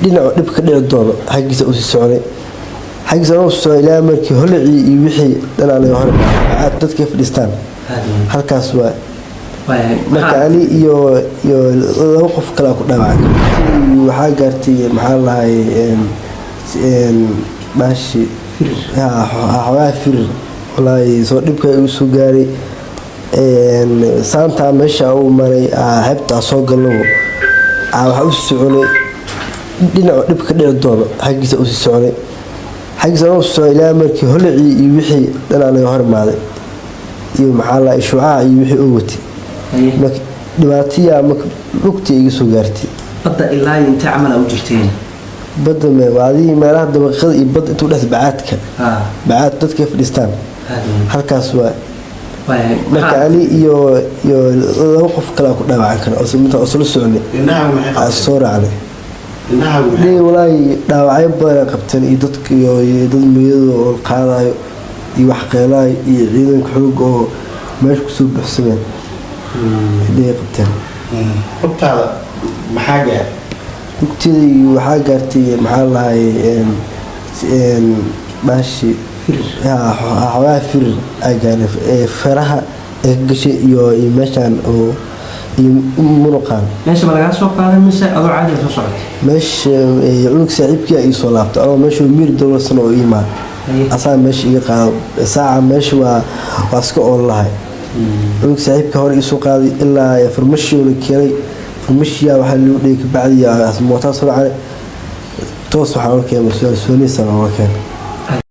Dhinacu dhib ka dhici doono xaggiisa usii soconay, xaggiisa anoo socon ilaa markii holacii iyo wixii dhan anaga hor aad dadka fadhiistaan halkaas waa. Marka ani iyo laba qof kale ku dhaawacay. Waxaa gaartay, maxaa lahay, baashi xoogaa firir. Walaahi soo dhibka igu soo gaaray saantaa meesha uu maray, xeebtaa soo galnabo, waxaa u soconay dhinacu dhib ka dhici doono xaggiisa usii soconay, xaggiisa anoo socon ilaa markii holacii iyo wixii dhan anaga hor imaaday iyo, maxaa lahay, shucaac iyo wixii oo watay. Marka dhibaatiyaa marka lugtii iga soo gaartay. Badda ilaa intee camal u jirteen? Badda me waa adihii meelaha dabaqada iyo badda intuu dhex bacaadka, bacaad dadka fadhiistaan halkaas waa. Marka ani iyo laba qof kale ku dhaawacan kara oo inta isla soconay soo raacnay. Walaahi dhaawacyo badan qabteen iyo dadka iyo dad meydada oo qaadayo iyo wax qeylaayo iyo ciidanka xoog oo meesha kusoo buuxsameen indhahay qabteen. Lugtaada maxaa gaaray? Lugteeda waxaa gaartay, maxaa lahay, baashi xoogaa firir aa gaaray, faraha ee ka gashay iyo meeshaan oo iyo munuqaan. Meesha ma lagaa soo qaaday mise adoo caadi soo socotay? Meesha cunug saaxiibkii ii soo laabtay anoo meesha miir dowladsan oo iimaan asaa meesha iga qaado saaca. Meesha waa iska ool lahay. Cunug saaxiibka hore iisoo qaaday ilaa farmashiyoona keenay. Farmashiya waxaa lagu dhigay, kabacdi mootaa soo dhacay, toos waxaa oga keenay soonaysan oga keenay.